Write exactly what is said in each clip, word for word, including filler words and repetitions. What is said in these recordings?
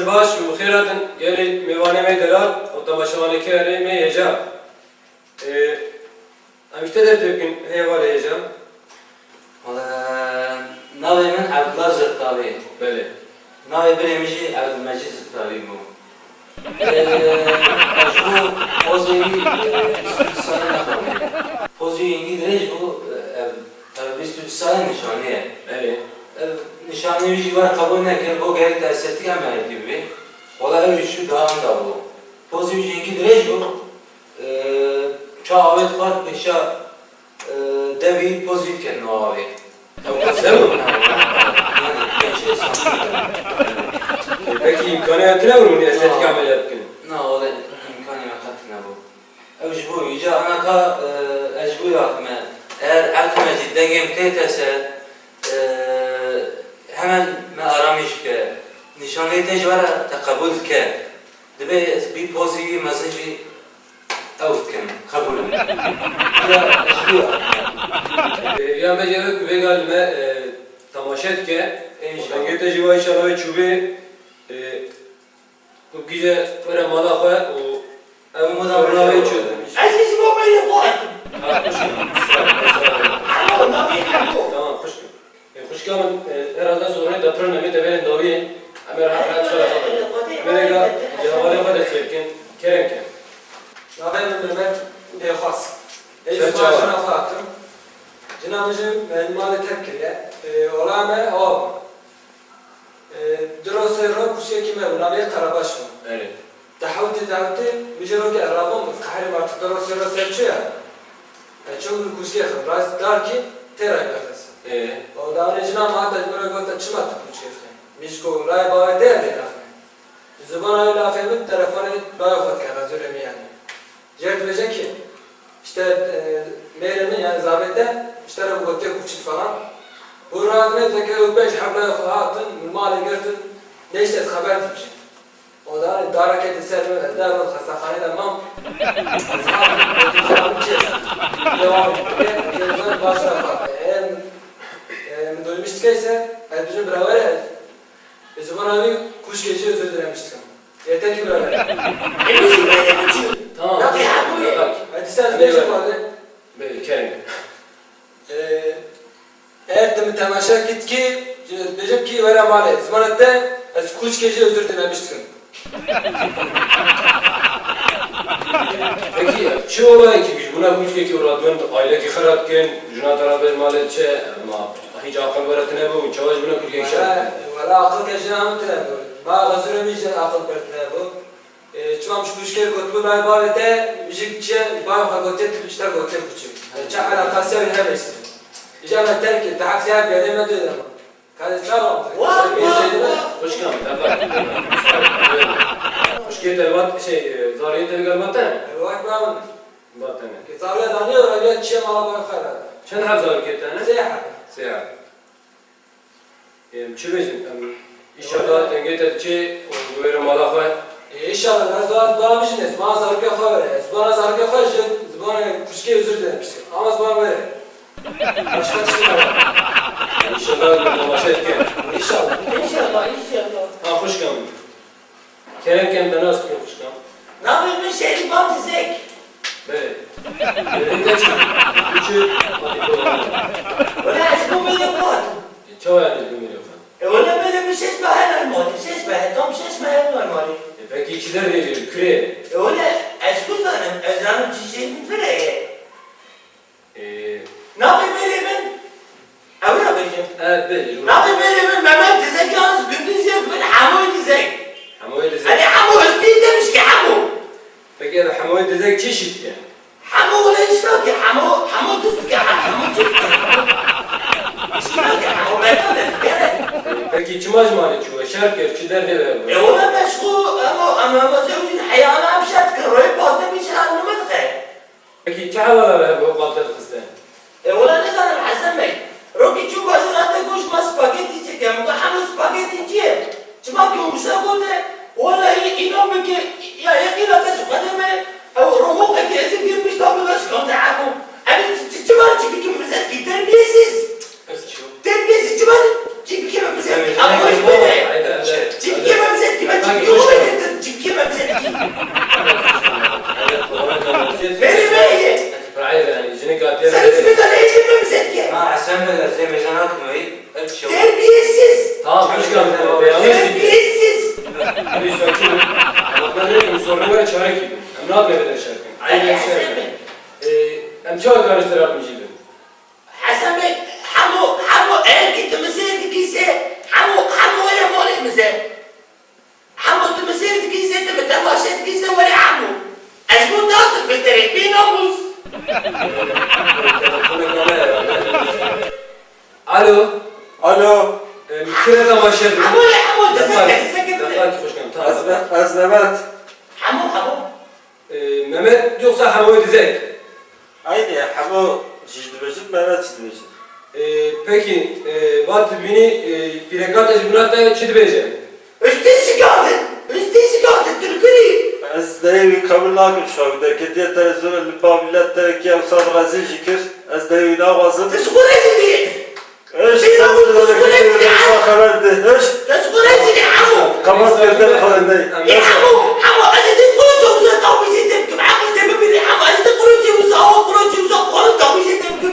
Baş û xêr hatin gelê mêvanê me delal û temaşevanê kerê me hêja. Ê, em ji te dest pê bikin, hêva lê hêja. Wala, navê min Evdullah Zirtavî. Belê. Navê birê min jî Evdulmecîd Zirtavî bû. Ê, ez ji bo pozê wî, ê, bîst û du salî nexwendî. Pozê wî hingî dirêj bû, ev, ev bîst û du salî nîşanî ye. Belê. Ev nîşanî wî jî wer qebûl nekir, bo gerek te estetik emeliyatî bibî. Wala ew jî çû daha wenda bû. Pozê wî jî hingî dirêj bû. Ê, ça avêt xwar pêşa, ê, devî pozî diket nava wê. Ew qase bû? Yanî, pênc şeş santim. Pekî îmkanê we tune bû hûn estetik Na. Emeliyat bikin? Na, wele îmkanê me qet tune bû. Ew ji bo wî, îca ana ka, ê, ez ji bo wî hatime. Eger eql me jî dengê min tête ser, ê, hemen me aramî jike. Nîşanleyê te jî were te qebûl dike. Dibê ez bî pozî wî mezin jî ew dikim, qebûl im. Ya ji bo. Hêviya me jî ew e ku vêga li me, e, temaşe dike. Înşallah. Dengê te jî wa înşallah wê çûbê, e, ku gîje were mala xwe û ev soruna wê çû. Ez ê ji bo me yê xwe hetim. Ha, xwişk im. Alo, navê Alo. Tamam, xwişk im. Ê, xwişka min, e, herhalde sorunê te pir in, em ê te bêrin dawiyê. Em ê rehet rehet xwe re xwe bikin. Em ê vêga ji hevalê xwe dest pê bikin. Kerem ke. Navê min Mehmet Bêxwas. Ez ji Serçava. Jina xwe hatim. Jina min jî me malê terk kiriye. Ê, ola me awa bû. Ê, du ro sê ro kuşkekî me bû, navê Karabaş bû. Erê. Dehewtê, dehewtê, min jê rokê erabon bû, qehrê me tu ro sê ro ser çi ya? E, çûm min kuşkê xwe, rast dar kî tê ray bexis. Ê. O da jina me hate ji min re gote, çima tu kuşkê xwe? Min ji ku ray bavê te lê naxwe. Zibana wî lafê min telefonê bayê xwe dike, xezûrê min yanî. Jê dibêje ki, işte, e, mêrê min, yani zavê te, ji te re bi gotiye kûçik falan. Hûn radine zeke û beş heblayê xwe hatin, min malê girtin, neyse ez xeber dibijim. O da hani dara kete ser min, ez derbim xestaxanê de mam. Ez hatim, ez hatim çê. Devam ettim. Televizyon başına kalktı. Eğer, e, min doymuş dikeyse, ez bijim birawer ez. Bi zibana wî kûçkê jî özür dilemiş dikim. Yeter ki böyle. Emî jî böyle biçim. Tamam. Nasıl yapıyor? Bak. Hadi sen Emî beş böyle. Yapardın. Belê, kerem. Ee, eğer tu min temaşe kit ki, bêjim ki were malê. Zibana te, ez kûçkê jî özür dilemiş dikim. Peki, çi olayekî bî? Ji bona kûçkekî û radibin ailekî xera dikin, jina te re bêj malê diçe, ma hiç aqil were tine bû, çawa ji bona kûçkekî şer dikin? Wala, wala aqil ke jina min tine bû. Ma xezûrê min jî aqil ber tine bû. E, çima min ji kûçkê gotibû, layê bavê te, ji çi, bavê xwe gotiye, tu ji te gotiye kûçik. E, çi eleqasî ya wî hebe îsê. Îja me terk kir, te heksiya gelê me dê dema. Ka ez çawa? Wah, wah, wah. Xwişka min, te bak. Xwişkê te vat, şey, e, zariyê te gel vat te? E, wek bavin. Vat te ne? Ke zariya daniye, raniya çiye mala bavê xwe re. Çend heb zarokê te ne? Sê heb. Sê heb. Em çi bêjin? Em, înşallah dengê te diçe û were mala xwe. E, înşallah, ez dua, dua bijîne, ziman zarokê xwe were. Zibana zarokê xwe ji zibanê kûçkê özür dilemiştim. Ama ziman were. Başka tiştê ne var. Înşallah min temaşe dike. Înşallah. Înşallah, înşallah. Ha, xwişka min. Kerem ke em te nas bikin xwişka. Navê min Şerîf Mam Dizek. Belê. Belê te çi? Tu çi? Wala ez bo mêrê xwe hatim. E, çawa yani ji bo mêrê xwe? E, wala mêrê min şeş meh hene li malê. Şeş meh, tam şeş meh hene li malê. E, pekî çi derdê wê, kurê? E, wala ez ku zanim, ez zanim çi şey min vire ye. Ee, Navê mêrê min, ew re bêjim. E, bêje. Navê mêrê min Mehmet Dizek, yalnız gündüz yê min Hemoyê Dizek. Hemoyê Dizek. Hani Hemo hestî demiş ki Hemo. Peki, ev Hemoyê Dizek çi şî dike? Hemo wele îşkal ki Hemo, Hemo duz dike, Hemo çi dike? Îşkal ki Hemo betal dike. Peki, çima ji malê çû? Şer kir, çi derdê wê bû? E, wele meşxûl, Hemo, em, em, zewcîn heyana em şer dikin, royê pazdeh bî şer nime dike. Pekî çi hevala we hebû qal te dixiste? E, wela nizanim Hesen Bey. Rokî çû bajêr hate got ji me spagetî çêke. Min got, Hemo spagetî çi ye? Çima ki Musa gote, wela î-, înan bike, ya yeqîna te ji Xwedê me, ew romoqekî ezî girmiş da min ve şikande Hemo. Em ê çi, çi, çima çi bikim mizetkî terbiyesiz? Terbiyesiz çima çi bikim mizetkî? Ama hoş bide. Çi bikim mizetkî? Nabê vê de şer bikin. Ay, Ay, Hesen şer bikin. Bey. Ee, em çawa dikarin ji te re yardimcî bin? Hesen Bey, hemû, hemû ev ki tu min sêr dikî se, hemû, hemû were malê min se. Hemû tu min sêr dikî se, tu min temaşe dikî se, were hemû. Ez bû dawet filterek bê namûs. Alo. Alo. Em, kire temaşe dikî? Hemû ye, hemû, dizek e, dizek e. Defa ki xweşkan, tamam. Ez, ez Mehmet. Hemû, hemû. Ee, Mehmet yoksa Hemoyê Dizek? Aynı ya, Hemo jî dibêjin, Mehmet jî dibêjin. Ee, peki, ee, va tu bînî, ee, pîreka te ji bîna te çi dibêje? Üstü şikayet, üstü şikayet, Türküri. Ez dayê wî qebûl nakim şu an. Derketiye televizyona li ba millet terekî ew sax rezîl jî kir. Ez dayê wî naxwazim. Tu ji xwe rezîl î. Eş, sen de böyle bir şey, bir şey haber de. Eş. Kapat gözleri falan değil. Ya Hemo, Hemo, ez ê te qulê çewsa tawîzê te bikim. Hemo, ez ê te bibînî, Hemo, ez ê te qulê çewsa, awa qulê çewsa, qulê tawîzê te bikim.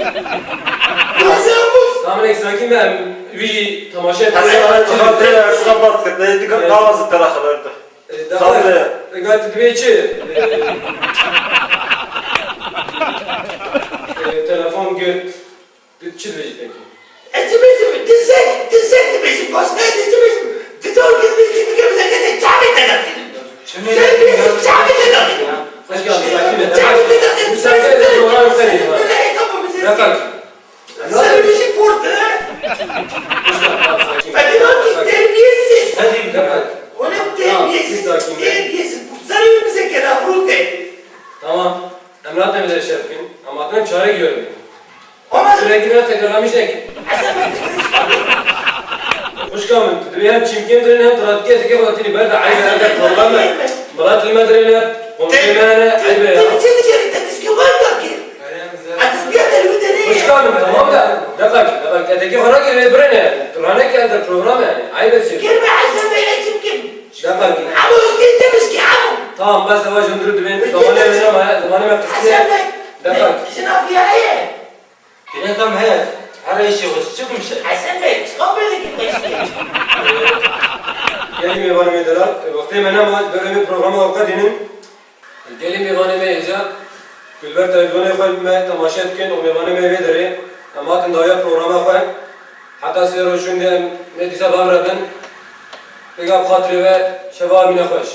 Tamam, sakin be, em wî jî temaşe Hasan, haber de, ez kapat kir. Ne, dikkat, Evet. Daha hızlı karar verdi. E, daha Tabii. Egal tu dibê çi? E, e, telefon girt. Tu çi dibêjî peki? Ez çi bêjim? Dizek, dizek dibêjim. Başka ez çi bêjim? Dizek dibêjim. Çi dibêjim? Çavê te dakînim. Çavê te dakînim. Hoş geldin, sakin et. Çavê te dakînim. Müsaade et, program seni. Dakika. Sen bir şey portu, he? Hoş geldin, sakin et. Fedilati terbiyesiz. Hadi, dakika. Oğlum terbiyesiz, terbiyesiz. Sen bir şey kere vurdu. Tamam. Em natin vê derê şer bikin. Em hatine çare görün. Ama Sürekli ne tekrarlamış ek. Hasan Bey, Xwişka min, tu divê hem çîmkên dirên hem trafikê dike xwe tînî ber de eyb e, ber de problem e. Milet li me dirêne, komşê me hene, eyb e ya. Te çi dikerî, te dizgê wan dakî. Ez dizgê te li wî derê. Xwişka min, tamam da, deqakî, deqakî, te tekê xwe rakê, wê birêne. Tu ranekî, ev de program e yani, eyb e sê. Kêr me Hasan Bey, ez çîmkên. Deqakî. Ama üstü temiz ki, ama. Tamam, bes eva jin duru dibên. Zamanê me nema, zamanê me qistî. Hasan Bey, deqakî. Jina fiyareye. Kêleka me heye, her işê xwe çi bimşe? Hesen Bey, çiqa bê dikî peştê? Gelî mêvanê me delal, wextê me nema, berê me programa xwe qedînin. Gelî mêvanê me êca, ku li ber televîzyonê xwe me temaşe dikin û mêvanê me vê derê, em hatin dawiya programa xwe. Heta sê roj şûndê em ne dîsa bavre bin, pêga bi xatirê we şeva mîne xweş.